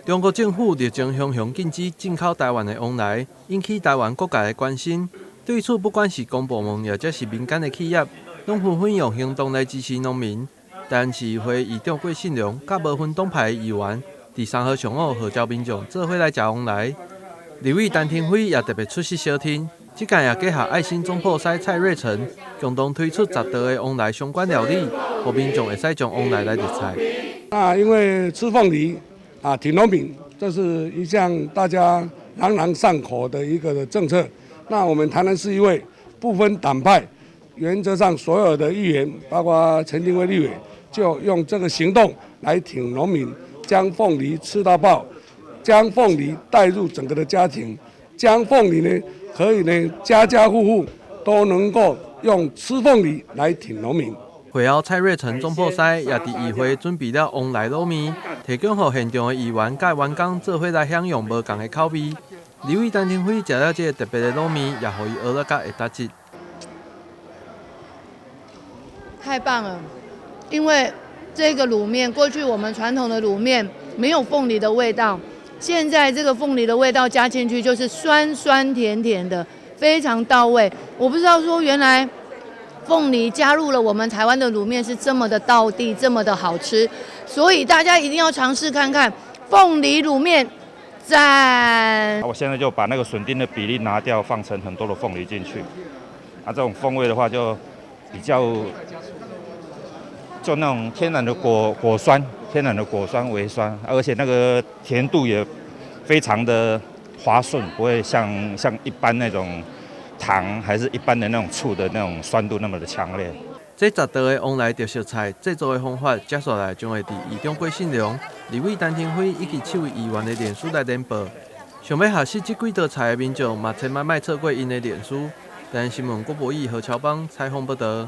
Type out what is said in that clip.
中國政府日前雄雄禁止進口台灣的旺梨，引起台灣各界的關心。對此，不管是公部門，抑者是民間的企業，攏紛紛用行動來支持農民。台南市議會議長郭信良佮無分黨派的議員，佇3號上午號召民眾做伙來食旺梨。立委陳亭妃也特別出席相聽，這屆也結合愛心總鋪師蔡瑞成，共同推出10道的旺梨相關料理，予民眾會使將旺梨來熱菜。那因為吃鳳梨啊，挺農民，這是一項大家朗朗上口的一個政策。那我們台南市議會不分黨派，原則上所有的議員，包括陳亭妃立委，就用這個行動來挺農民，將鳳梨吃到飽，將鳳梨帶入整個的家庭，將鳳梨呢可以呢家家戶戶都能夠用吃鳳梨來挺農民。會後，蔡瑞成總鋪師也佇議會準備了旺梨滷麵，提供予現場的議員佮員工做伙來享用無仝的口味。立委陳亭妃食了這個特別的滷麵，也予伊學了甲會打折。太棒了，因為這個滷麵，過去我們傳統的滷麵沒有鳳梨的味道，現在這個鳳梨的味道加進去，就是酸酸甜甜的，非常到位。我不知道說原來鳳梨加入了我們台灣的滷麵是這麼的道地，這麼的好吃，所以大家一定要嘗試看看鳳梨滷麵，讚！我現在就把那個筍丁的比例拿掉，放成很多的鳳梨進去，啊，這種風味的話就比較。就那種天然的果果酸，天然的果酸微酸，而且那個甜度也非常的滑順，不會像一般那種糖還是一般的那種醋的那種酸度那麼的強烈。這10道的旺梨特色菜製作的方法，接下來將會佇議長郭信良、立委陳亭妃以及七位議員的臉書來連播。想欲學習這幾道菜的民眾嘛，千萬莫錯過𪜶的臉書。台南新聞郭博義、何喬邦採訪報導。